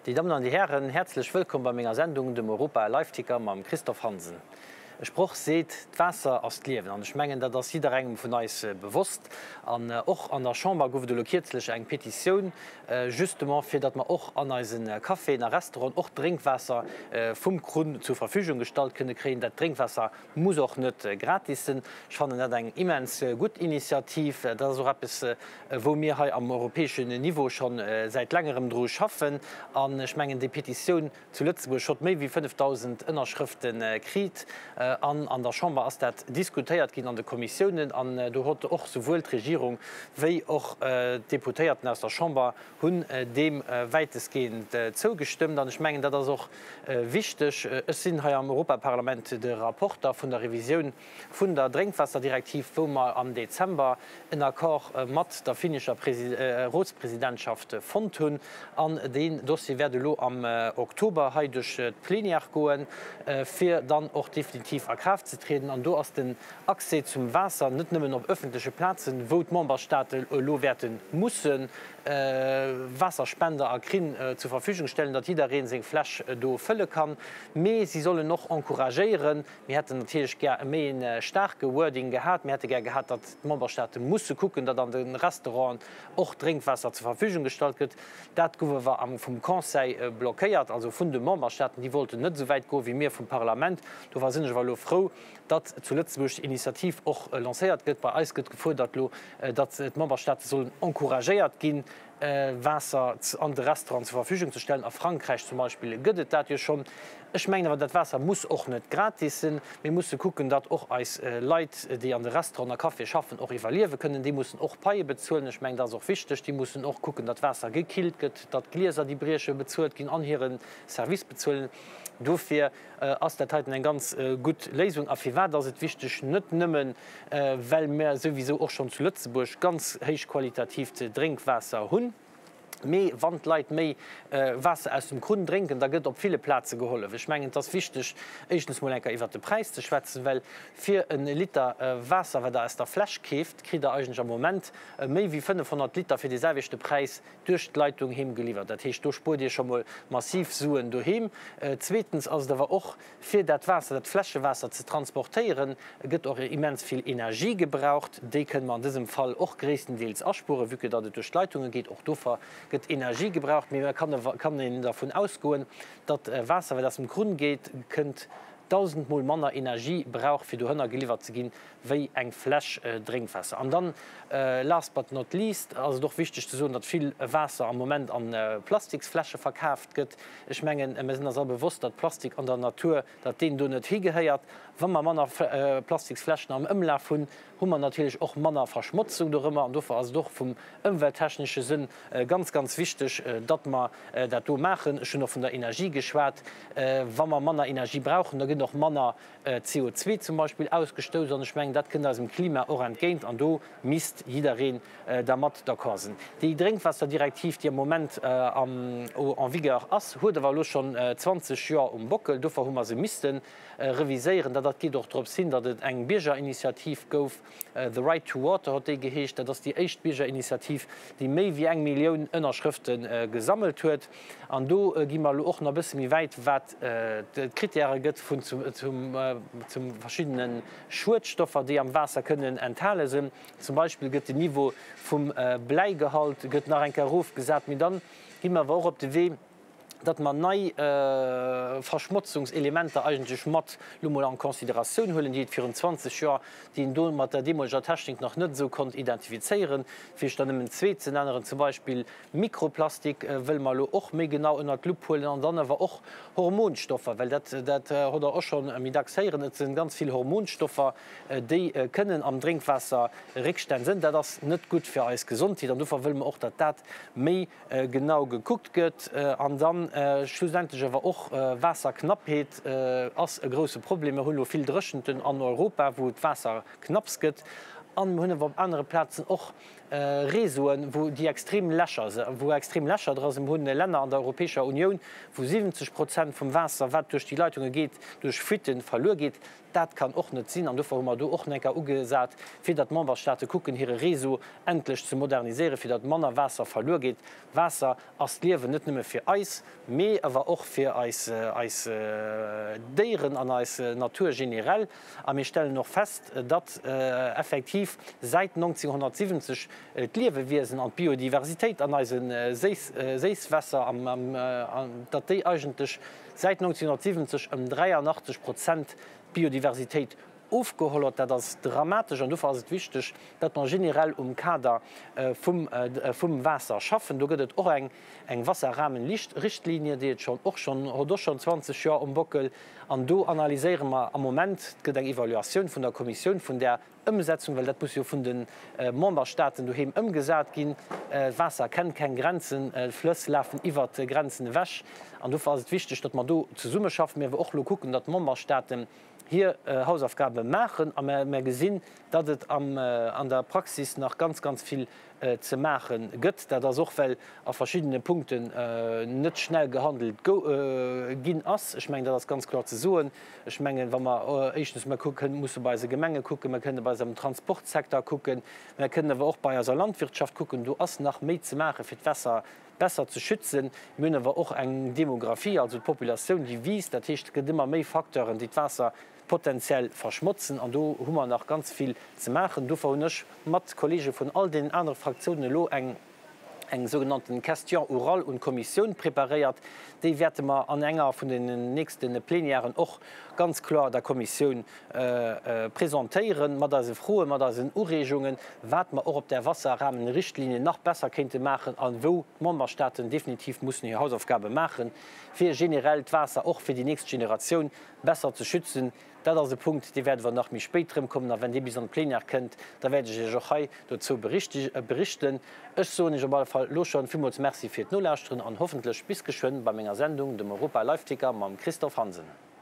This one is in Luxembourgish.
Déi Dammen an déi Hären, häerzlech wëllkomm bei menger Sendung, dem Europa Liveticker mam Christophe Hansen. E Sproch seet, D'Waasser ass d'Liewen. An ech mengen, dat ass jidderengem vun eis bewosst. An och an der Chamber gouf et elo kierzlech eng Petitioun, justement fir datt mer och an eise Caféen a Restauranten och Drénkwaasser vum Krunn zur Verfügung gestallt kënne kréien. Dat Drénkwaasser muss och net gratis sinn. Ech fannen dat eng immens gutt Initiativ. Dat ass och eppes, wou mir hei am europäeschen Niveau scho säit längerem dru schaffen. An ech mengen, déi Petitioun zu Lëtzebuerg hott méi wéi 5.000 Ënnerschrëfte kriit. An an der Chamber ass dat diskutéiert ginn an de Kommissiounen. An do hott och souwuel d'Regierung wéi och d'Deputéierten aus der Chamber hunn deem wäitestgehend zougestëmmt. An ech mengen, dat ass och wichteg. Ech sinn hei am Europaparlament de Rapporter vun der Revisioun vun der Drénkwaasserdirektiv, wou mer am Dezember en Accord mat der finnescher Rotspresidentschaft fonnt hunn. An deen Dossier wäert elo am Oktober hei duerch d'Plenière goen, fir dann och definitiv a Kraaft ze trieden. An do ass den Accès zum Waasser net nëmmen op öffentleche Plazen, wou d'Memberstaate elo wäerte musse Waasserspender a Krinn zur Verfügung stellen, datt jidderee seng Fläsch do fëlle kann, mee si sollen och encouragéieren, Mir hätten natierlech gär e méi e staarke Wording gehat. Mir hätte gär gehat, datt d'Memberstaate musse kucken, datt an de Restauranten och Drénkwaasser zur Verfügung gestallt gëtt. Dat gouf awer am vum Conseil blockéiert, also vun de Memberstaaten. Déi wollten net esou wäit goe wéi mir vum Parlament. Dofir sinn ech awer elo frou, datt zu Lëtzebuerg déi Initiativ och lancéiert gëtt. Bei eis gëtt gefuerdert elo, datt d'Memberstaate sollen encouragéiert ginn, Waasser an de Restauranten zur Verfügung ze stellen. A Frankräich zum Beispill gëtt et dat jo schonn. Ech mengen awer, dat Waasser muss och net gratis sinn. Mir musse kucken, datt och eis Leit, déi an de Restauranten a Caféë schaffen, och iwwerliewe kënnen. Déi mussen och Paie bezuelen. Ech mengen, dat ass och wichteg. Déi mussen och kucken, datt Waasser gekillt gëtt, datt d'Glieser, déi briechen, bezuelt ginn an hire Service bezuelen. Dofir ass dat heiten eng ganz gutt Léisung. A firwat ass et wichteg? Net nëmmen, well mer souwisou och schonn zu Lëtzebuerg ganz héichqualitatiivt Drénkwaasser hunn, mee wann d'Leit méi Waasser aus dem Krunn drénken, da gëtt op ville Plaze gehollef. Ech mengen, et ass wichteg, éischtens mol eng Kéier iwwert de Präis ze schwätzen, well fir e Liter Waasser, wat Der aus der Fläsch keeft, kritt Der eigentlech am Moment méi wéi 500 Liter fir dee selwechte Präis duerch d'Leitung heem geliwwert. Dat heescht, do spuert Dir scho mol massiv Suen doheem. Zweetens ass et awer och, fir dat Waasser, dat Fläschewaasser ze transportéieren, gëtt och immens vill Energie gebraucht. Déi kënne mer an dësem Fall och gréisstendeels aspueren, vue que datt et duerch d'Leitunge geet. Och dofir gëtt Energie gebraucht. Mee et kann een dervun ausgoen, datt Waasser, wat aus dem Krunn geet, kënnt, dausendmol manner Energie brauch, fir dohënner geliwwert ze ginn, wéi eng Fläsch Drénkwaasser. An dann, last but not least, ass et och wichteg ze soen, datt vill Waasser am Moment a Plastiksfläsche verkaaft gëtt. Ech mengen, mir sinn eis all bewosst, datt Plastik an der Natur, datt deen do net higehéiert. Wa mer manner Plastiksfläschen am Ëmlaf hunn, hu mer natierlech och manner Verschmotzung dorëmmer. An dofir ass et och vum ëmwelttechnesche Sënn ganz, ganz wichteg, datt mer dat do maachen. Ech hunn och vun der Energie geschwat. Wa mer manner Energie brauchen, da gëtt och manner CO2 zum Beispill ausgestouss an ech mengen, dat kënnt eisem Klima och entgéint an do misst jiddereen dermat d'accord sinn. Déi Drénkwaasserdirektiv, déi am Moment en vigueur ass, huet awer elo schonn 20 Joer um Bockel. Dofir hu mer se misste reviséieren. Dat geet och drops hin, datt et eng Biergerinitiativ gouf, The Right to Water huet déi geheescht. Dat ass déi éischt Biergerinitiativ, déi méi wéi eng Millioun Ënnerschrëfte gesammelt huet. An do gi mer elo och nach e bësse méi wäit, wat d'Kritäre gëtt vun zum verschiddene Schuedstoffer, déi am Waasser kënnen enthale sinn. Zum Beispill gëtt den Niveau vum Bläigehalt gëtt nach eng Kéier erofgesat. Mee dann gi mer awer och op de Wee, datt mer nei Verschmotzungselementer eigentlech mat lo mol en Consideratioun huelen, déi et virun 20 Joer, déi een do mat der deemoleger Technik nach net esou konnt identifizéieren. Fir ech der nëmmen zwee ze nenneren, zum Beispill Mikroplastik wëlle mer elo och méi genau ënnert d'Lupp huelen an dann awer och Hormonstoffer, well dat, dat hott Der och scho méi dacks héieren, et sinn ganz vill Hormonstoffer, déi kënnen am Drénkwaasser Réckstänn sinn. Dat ass net gutt fir eis Gesondheet an dofir wëlle mer och, datt dat méi genau gekuckt gëtt. An da schlussendlech awer och Waasserknappheet ass e grouse Problem. Mir hunn elo vill Dréchenten an Europa, wou et Waasser knapps gëtt an mir hunn awer op anere Plazen och. Réseauen, wou déi extrem Lächer, wou extrem Lächer dra sinn. Mir hunn Länner an der Europäescher Unioun, wou 70 Prozent vum Waasser, wat duerch déi Leitunge geet, duerch Fuitte verluer geet. Dat kann och net sinn. An dofir hu mer do och nach eng Kéier ugesat, fir datt d'Memberstaate kucken, hire Réseau endlech ze moderniséieren, fir datt manner Waasser verluer geet. Waasser ass d'Liewen, net nëmme fir eis, mee awer och fir eis, eis Déieren an eis Natur generell. A mir stellen och fest, datt effektiv säit 1970 d'Liewewiesen an d'Biodiversitéit an eise Séisswässer, datt déi eigentlech säit 1970 ëm 83 Prozent d'Biodiversitéit ofgeholl huet. Dat ass dramatesch an dofir ass et wichteg, datt mer generell um Kader vum Waasser schaffen. Do gëtt et och eng Wasserrahmenrichtlinie, déi et schonn och schonn huet och schonn 20 Joer um Bockel. An do analyséiere mer am Moment, et gëtt eng Evaluatioun vun der Kommissioun vun där Ëmsetzung, well dat muss jo vun de Memberstaaten doheem ëmgesat ginn. D'Waasser kennt keng Grenzen, d'Flëss lafen iwwert d'Grenzen ewech. An dofir ass et wichteg, datt mer do zesummeschaffen, mee awer och elo kucken, datt d'Memberstaaten hir Hausaufgabe maachen. A mer gesinn, datt et an der Praxis nach ganz, ganz vill ze maache gëtt. Dat ass och, well a verschiddene Punkten net schnell gehandelt ginn ass. Ech mengen, dat ass ganz kloer ze soen. Ech mengen, wa mer éischtens, mer kucken, musse bei eise Gemenge kucken, mer kënne bei eisem Transportsecteur kucken, mer kënnen awer och bei eiser Landwirtschaft kucken, do ass nach méi ze maache fir d'Wässer besser ze schützen. Mir hunn awer och eng Demographie, also d'Populatioun, déi wiisst. Dat heescht, et gëtt ëmmer méi Facteuren, déi d'Waasser potenziell verschmotzen. An do hu mer nach ganz vill ze maachen. Dofir hunn ech mat Kollege vun all deenen anere Fraktiounen elo eng eng sougenannten Question orale un d'Kommissioun preparéiert. Déi wäerte mer an enger vun den nächste Plenièren och ganz kloer der Kommissioun presentéieren, mat eise Froen, mat eisen Ureegungen, wat mer och op där Wasserrahmenrichtlinie nach besser kéinte maachen a wou d'Memberstaaten definitiv mussen hir Hausaufgabe maachen, fir generell d'Waasser och fir déi nächst Generatioun besser ze schützen. Dat ass e Punkt, dee wäert awer nach méi spéit erëmkommen. A wenn dee bis an d'Plenière kënnt, da wäert ech Iech och hei dozou berichten. Ech soen Iech op alle Fall elo schonn villmools Merci fir d'Nolauschteren an hoffentlech bis geschwënn bei menger Sendung, dem Europa Live Ticker mam Christophe Hansen.